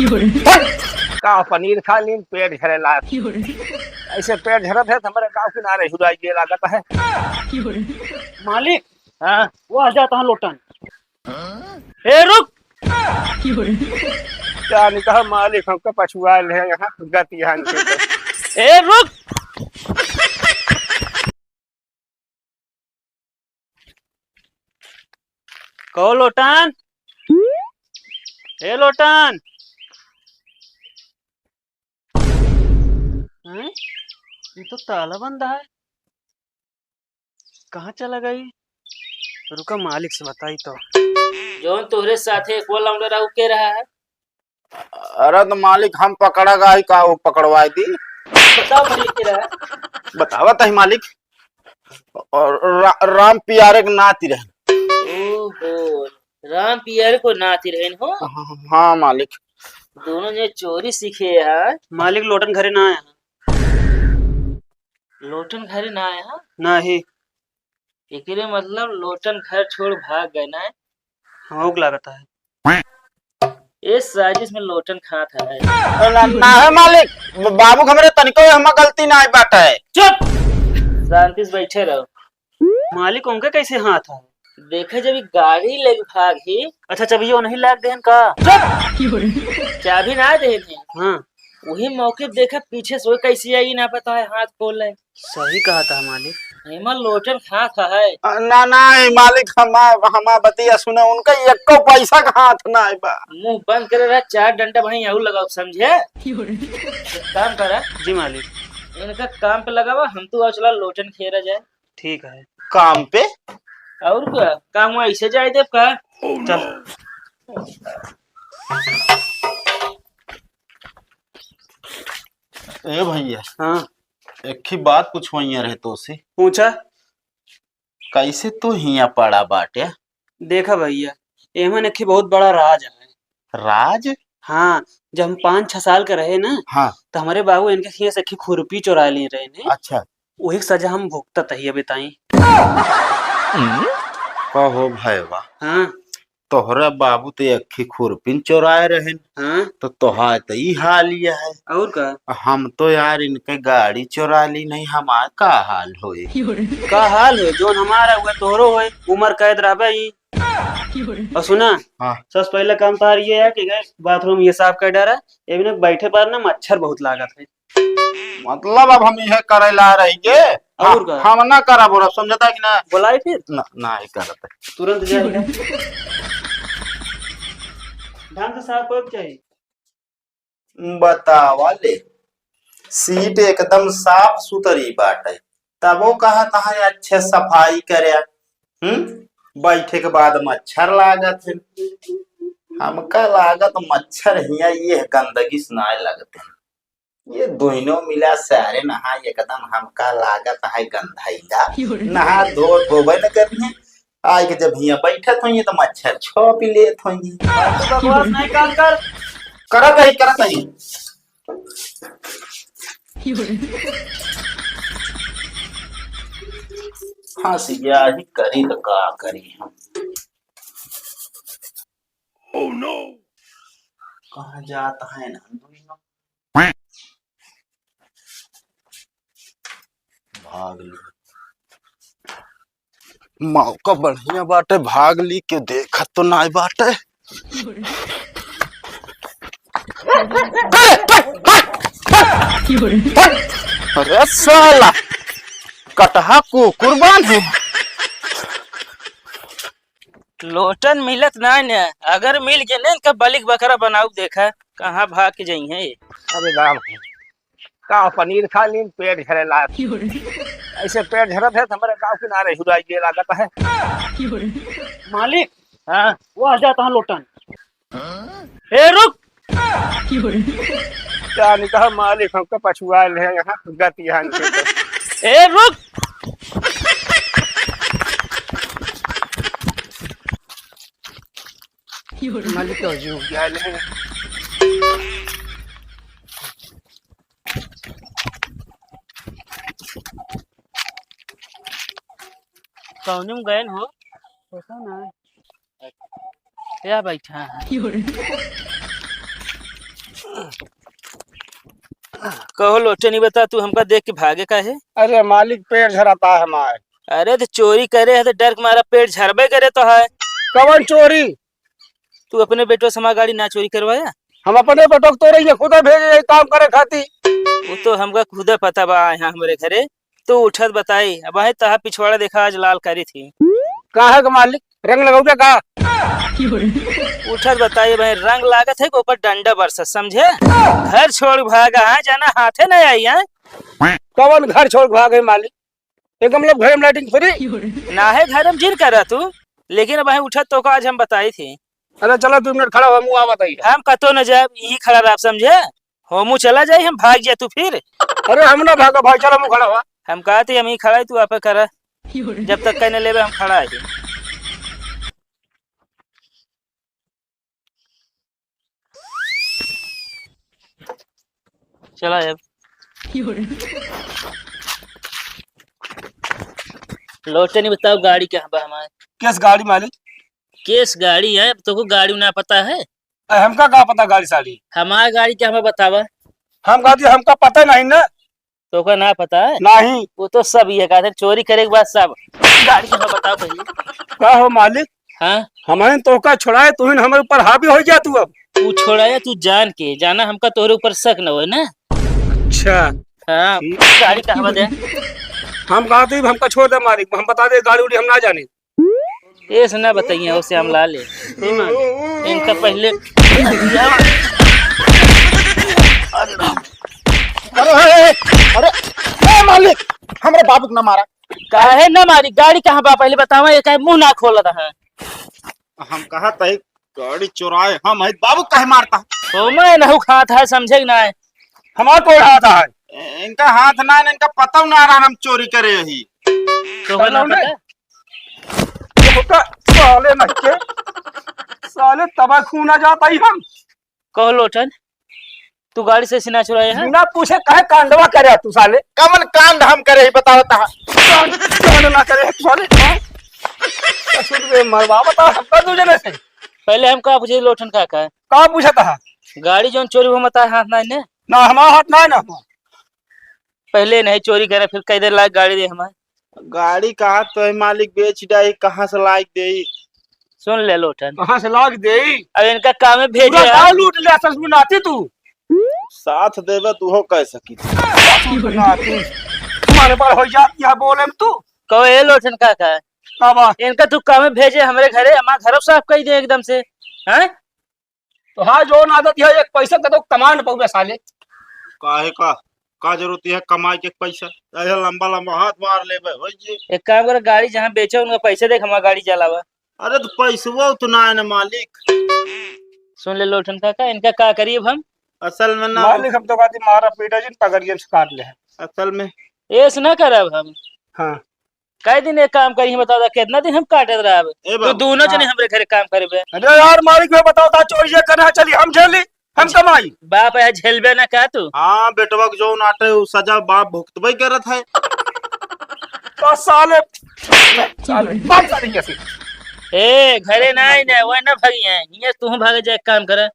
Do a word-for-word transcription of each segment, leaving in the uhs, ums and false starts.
का पनीर खा लीन, पेट झरे लाग। ऐसे पेट झरत है तो हमरे गाँव किनारे हुराई के लागत है। मालिक, हाँ? वो आ जाता है लोटन। ए, रुक! क्या नहीं कहा मालिक, हमका पछुआ ले यहाँ गति यहाँ नहीं। ए, रुक! कहो लोटन, ए लोटन। हैं? ये तो ताला बंद है, कहाँ चला गई? रुका, मालिक से बताई तो। जौन तोहरे साथे एक लौंडा रहा, उ के रहा है? अरे तो मालिक, हम पकड़ा गई का, वो पकड़वाई दी। बताओ मालिक, के रहा है? बतावा तही मालिक। और रा-, राम पियारे के नाती रहे। ओहो, राम पियारे को नाती रहे हो? हाँ, हाँ मालिक। दोनों ने चोरी सीखे यार। मालिक, लोटन घरे ना आया। लोटन घरे ना आया? नाही। एकरे मतलब लोटन घर छोड़ भाग गए ना? हमहू के लागत है। ए साजिश में लोटन खात है। ना, ना है मालिक, बाबू के हमरे तनिको हमा गलती ना आई बाटे। चुप! शांति से बैठे रहो। मालिक, उनके कैसे हाथ है? देखे जब ई गाड़ी लेके भाग ही। अच्छा, चाबियो नहीं लाग देहन का? चुप! चाबी ना देहन है। हाँ। वही मौके पे देखा, पीछे से वो कैसे आई ना पता है, हाथ खोल ले। सही कहा था मालिक। एमा लोटन खा खा है। अ, ना, ना, ए मालिक, हमा, हमा बतिया सुना, उनका एको पैसा का हाथ ना आए बा। मुंह बंद करे रहा, चार डंडा वहीं आऊ लगाओ, समझे? एक काम करा। जी मालिक। इनका काम पे लगावा, हम तू आओ चला लोटन खेरा जाए। ठीक है। काम पे? और का? काम वैसे जाए देब का? चल। ए भैया। हाँ। एक ही बात पूछवइया रहे तोसे। पूछा। कैसे तू हियाँ पड़ा बाटे? देखा भैया, एमन एक ही बहुत बड़ा राज है। राज? हाँ, जब हम पाँच छह साल के रहे ना, हाँ। तो हमारे बाबू इनके हियाँ से एक ही खुरपी चुरा ले रहे ने। अच्छा। वही सजा हम भुगतत ही, बताई। कहो भैया। हाँ। तोहरा बाबू तो एक ही खुरपिन चोराए रहेन, हाँ? तो तोहार तो ई हाल ये है। और का? हम तो यार इनके गाड़ी चोरा ली नहीं, हमार का हाल होए? का हाल होए? जोन हमारा हुए तोहरो होए, उम्र कैद रहबे ई। और सुना, हाँ। सबसे पहले काम तार ये है कि गए बाथरूम ये साफ कर डारा, एमने बैठे पर ना मच्छर बहुत लागत है। मतलब अब हम इहे करे ला रही के? और का? हम ना करब, और अब समझता कि ना? बुलाई फिर? ना, ना ही करत। तुरंत जाए। ढंग से साफ होए के चाहिए। बतावा ले, सीट एकदम साफ सुथरी बाटे, तबो कहत है अच्छे सफाई करे। हम्म, बैठे के बाद मच्छर लागत है। हमका लागत मच्छर हिया ये गंदगी से नाय लगते हैं। ये दोनों मिला सारे नहा एकदम हमका लागत है गंधाइला। नहा धो धोबे न करिहे। आइ के जब हियाँ बैठत होइए तो मच्छर छोपि लेत होइए। फालतू बकवास नहीं, काम कर। करत ही, करत ही। हाँ, सिया ही करी तो का करी हम। Oh no! कहाँ जात है ना दोनों? भाग ली। मौका बढ़िया बाटे, भाग ली, के देखत तो नाय बाटे। अरे साला, कटहा कुकुर बांधे। लोटन मिलत नाय न, अगर मिल गए न, इनका बलिक बकरा बनाऊ, देखा कहाँ भाग के जइहैं। अरे राम, का पनीर खा लीन, पेट झरे लाग। ऐसे पेट झरत है तो हमरे गाँव किनारे हुराई के लागत है। मालिक, हाँ? वो आ जाता है लोटन। ए, रुक! का नहीं कहा मालिक, हमका पछुआ ले हैं यहाँ, गति यहाँ नहीं। ए, रुक! मालिक तो जो गया ले हैं। कौन में गए हो? पता ना। या बैठा है। कहो लोटन, ई बता, तू हमका देख के भागे काहे? अरे मालिक, पेट झराता है हमार। अरे तो चोरी करे है तो डर के मारा पेट झरबे करे तो है। कवन चोरी? तू अपने बेटो से हमार गाड़ी ना चोरी करवाया? हम अपने बेटो को तो रही है, खुदे भेजे यही काम करे खाती। वो तो हमका खुदे पता बा, यहाँ हमरे घरे तो उठत बताई, अब है तहा पिछवाड़ा देखा आज लाल करी थी। काहे के मालिक, रंग लगौबे का? उठत बताई, अब है रंग लागत है के ऊपर डंडा बरसत, समझे? घर छोड़ भागा है, जाना हाथे नहीं आई है। कवन घर छोड़ भागे मालिक? एक हम लोग घर में लाइटिंग फ्री। ना है घर में जिन करा तू, लेकिन अब है उठत तो का आज हम बताई थी। अरे चलो दो मिनट खड़ा हो, मुँह आ बताइए। हम कतो न जाए, यही खड़ा रह, समझे? हो मुँह चला जाए, हम भाग जाए तू फिर। अरे हम ना भागा भाई, चलो मुँह खड़ा हुआ। हम कहा थी हम ही खड़ा है, तू आप करा। जब तक कहने लेबे हम खड़ा है। चला अब। लोटन, ई बताओ गाड़ी कहाँ बा हमार? केस गाड़ी मालिक? केस गाड़ी है, अब तोको गाड़ी ना पता है? अरे हमका का पता गाड़ी साड़ी? हमार गाड़ी कहाँ बा बतावा? हम कहती हमका पता नहीं ना। तोका ना पता है? नहीं। वो तो सब ये कहते हैं, चोरी करे के बाद सब। गाड़ी कहाँ बताओ पहले। का हो मालिक? हाँ? हमारे तोका छोड़ाए, तू ही हमरे ऊपर हावी हो जा तू अब। तू छोड़ाया, तू जान के, जाना हमका तोहरे ऊपर शक न होए ना। अच्छा। हाँ, ठीक। गाड़ी कहाँ बा दे? हम कहा थे, हमका छोड़ दे मालिक, हम बता दे, गाड़ी उड़ी हम ना जाने। ऐसे ना बताइए, उसे हम ला ले। इनका पहले अरे, अरे, अरे, ए मालिक, हमरे बाबू को ना मारा। काहे ना मारी? गाड़ी कहाँ बा पहले बतावा, ये काहे मुंह ना खोल रहा है? हम कहा तही गाड़ी चुराए हम है, बाबू काहे मारता? तो मैं नहु खात है, समझे कि ना? हमार कोई हाथ है? इनका हाथ ना, इनका पता ना रहा हम चोरी करे ही। तो ना पता? ये होता साले नहीं के, साले तबाह खून आ जाता ही हम। कहो लोटन, तू गाड़ी से सीना चुराए है? बिना पूछे काहे कांडवा करे तू साले? कमन कांड हम करे ही बताओ तहा। कांड, कांड ना करे तू साले। हाँ? ससुर बे मरवा बता हमका दू जने से। पहले हम का पूछे लोटन काका? का पूछा तहा? गाड़ी जोन चोरी हो मता हाथ ना ने? ना हमारा हाथ ना है ना। पहले नहीं चोरी करे, फिर कह दे लाग गाड़ी दे हमारे। गाड़ी कहाँ तो है मालिक, बेच डाई, कहाँ से लाइक देई? सुन ले लोटन। कहाँ से लाइक देई? अब इनका काम में भेजे पूरा है। गाँव लूट ले, ससुर नाती तू। साथ देवे तू हो कह सकी। नाती। तुम्हारे पर हो जात यहाँ बोले में तू। कहो ए लोटन काका। का बा? इनका तू काम में भेजे हमरे घरे, हमारा घर साफ कर दे एकदम से। हैं? तो हाँ, जौन आदत है, एक पैसा कतो कमा न पउबे साले। काहे का, का जरूरत है कमाए के पैसा? ऐसे लंबा लंबा हाथ मार लेबे, हो जी। एक काम कर, गाड़ी जहाँ बेचे, उनका पैसा दे, हमार गाड़ी चलावा। अरे तो पैसवा तो ना है ना मालिक। सुन ले लोटन काका, इनका का करी अब हम? असल में ना मालिक, हम तो कहती मारा पीटा जिन, पकड़िए से काट ले। असल में ऐसे ना करब हम। हाँ। कई दिन एक काम करी, बता दा, कितना दिन हम काटत रहब? ए तू बाबू, दोनों जने हाँ। हमरे घरे काम करबे। अरे यार, मालिक, मैं बताओ ता, चोरी ये करना चली, हम झेली, हम कमाई। बाप है, झेलबे ना का तू? हाँ, बेटवा के जो नाटे, उ सजा बाप भुगतबे करत है। तो साले, साले, बाप साले कैसे? ए, घरे ना आई ना, वह ना भागी है, ये तू भागे जा, एक काम करे।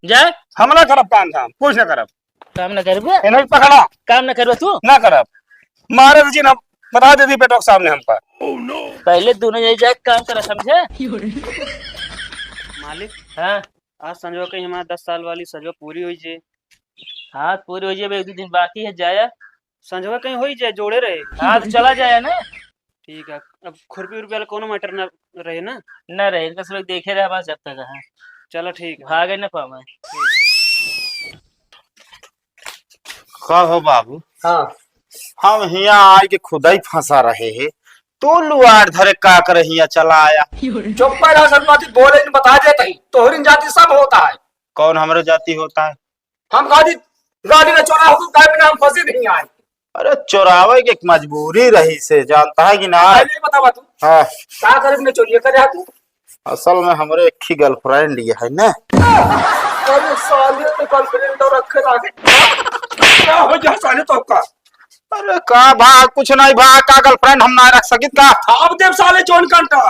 जा। हम ना करब काम धाम, कुछ ना करब। काम ना करबे? ए, नहीं पकड़ा। काम ना करबे तू? ना करब। मारे जी ना, बता दे दी बेटों के सामने हमका। पहले दोनों यही जाके काम करा, समझे? मालिक, हाँ। आज संजवा कहीं हमारा दस साल वाली सजवा पूरी हुई जे। हाँ, पूरी हुई जे, अब एक दो दिन बाकी है, जाया। संजवा कहीं होई जाए, जोड़े रहे। हाँ, तो चला जाए ना। ठीक है, अब खुरपी उरपी वाला कोनो मैटर ना रहे ना? ना रहे, इनका सब देखे रहे बस जब तक है। चलो ठीक है। भागे ना पावे। का हो बाबू? हाँ। हम हिया आए के खुदा ही फंसा रहे हैं, तू लुआर धरे का करे हिया चला आया? चुप रहा, सर, बात बोले न बता देते ही, तोहरिन जाति सब होता है। कौन हमरे जाति होता है? हम गाड़ी, गाड़ी न चोरा हो, काहे बिना हम फंसे नहीं आए। अरे, चोरावे के एक मजबूरी रही से, जानता है कि ना? पहले ही बतावा तू। हाँ। का करे बिना चोरी करे है तू? असल में हमरे एक ही गर्लफ्रेंड ये है ना। अरे साले, तो गर्लफ्रेंड तो रखे लागे। का हो गया साले तो का? अरे का भा, कुछ नहीं भा, का गर्लफ्रेंड हम ना रख सकित का? आप देव साले जोन कंटा।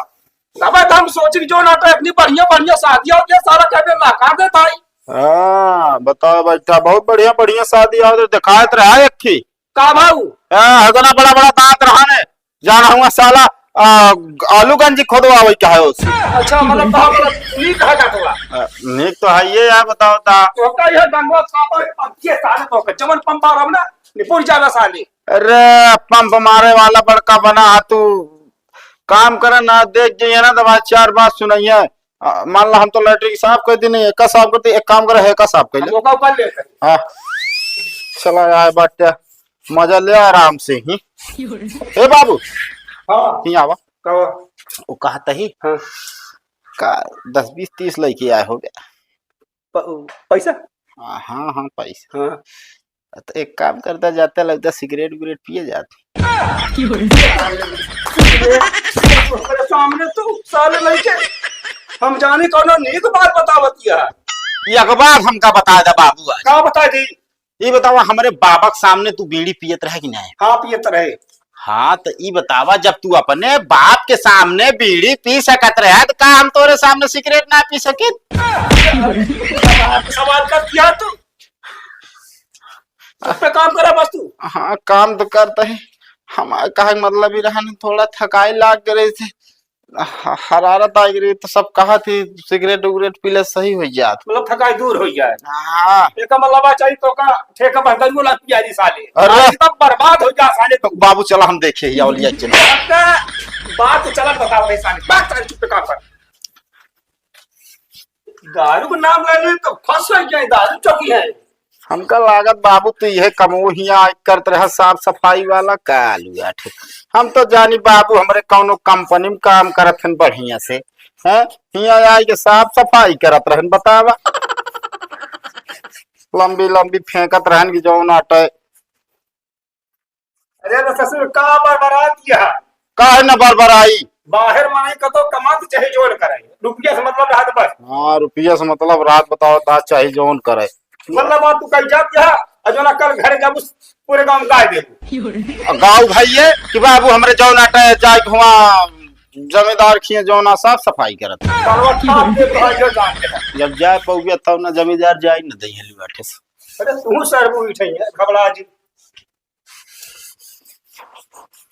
तबे तो हम सोची कि जो ना तो अपनी बढ़िया बढ़िया शादी हो गया, साला कहबे ना कर देता है। हाँ, बताओ बैठा, बहुत बढ़िया, बढ़िया शादी आवत रहे, देखात रहा एक थी। का भाऊ? हाँ, हगना बड़ा बड़ा दांत रहा ने, जाना हुआ साला, आ, आलू गंजी खोदवावे का है उससे। अच्छा, मतलब, कहा, मतलब, नीक है का तोरा? आ, नीक तो है ये यार, बताओ ता। तो का यह डंगवा सापा, अब ये साले तो के जवन पंपा रहब ना, निपुर जाला साले। अरे, पंप मारे वाला बड़का बना है तू, काम करे ना, देख जइए ना, दवा चार बात सुनाइए। आ, मान ला हम तो लैट्रिन साफ कर दी नहीं, एका साफ करते, एक काम करे, एका साफ कर ले। हम ओका ऊपर ले कर। हाँ, चला आए बाटे, मजा ले आराम से ही। ए बाबू, हाँ। ही आवा। का? वो कहता ही हाँ। का दस बीस तीस लइके आए हो गया। प-, पैसा? हाँ, हाँ, हाँ, पैसा। हाँ। तो एक काम करता, जाते लगता सिगरेट उगरेट पिए जाते। सिगरेट? तोहरे सामने तू साले लइके, हम जानी कौनो नीक बात बतावत है। ये अखबार हमका बता दे बाबू आज। का बता दी? ये बतावा, हमरे बाबा के सामने तू बीड़ी पियत रहे कि नहीं? हाँ, पियत रहे। हाँ, तो ई बतावा, जब तू अपने बाप के सामने बीड़ी पी सकत रहे, तो का हम तोरे सामने सिगरेट ना पी सकित? सवाल कर दिया तू। चुप पे काम करा बस तू। हाँ, काम तो करता है। हमारे कहे के मतलब ही रहा न, थोड़ा थकाई लाग गई से, ह-, हरारत आ गई तो सब कहा थी सिगरेट उगरेट पीले सही हो जात। मतलब थकाई दूर हो जाए। हाँ। एक मतलब चाहिए तो का ठेका बहतरी वाला पियारी साले। अरे। आज तक बर्बाद हो जा साले तो। बाबू चला हम देखे ही औलिया चले। बात तो चला बता रहे साले। बात साले चुप पे काम कर। दारू का नाम ले ले तो फंस गए, दारू चौकी है। हमका लागत बाबू तू यह कमो हिया करत रहा साफ सफाई वाला का लुआ ठे। हम तो जानी बाबू हमरे कौनो कंपनी में काम करत हन बढ़िया से, हैं? हिया आई के साफ सफाई करत रहन, बतावा। लंबी लंबी फेंकत रहन कि जौन आटे। अरे तो ससुर का बरबरात यह? काहे न बरबराई? बाहर माने कतो कमात चाहे जोन करे, रुपया से मतलब रहत बस। हाँ, रुपया से मतलब रहत, बताओ ता चाहे जोन करे। मतलब बात तू कही जात यह, और जो ना कल घर जाबू पूरे गांव गाय देबू। और गाँव भाई ये कि बाबू हमरे जौन आटे जाए हुआ जमींदार खिए जौन आ साफ सफाई करत। बाबा ठाप दे भाई जो जान के। जब जाए पउबे तब ना जमींदार जाए न दे हली बाटे से। अरे तू सर वो उठे है, घबरा जी।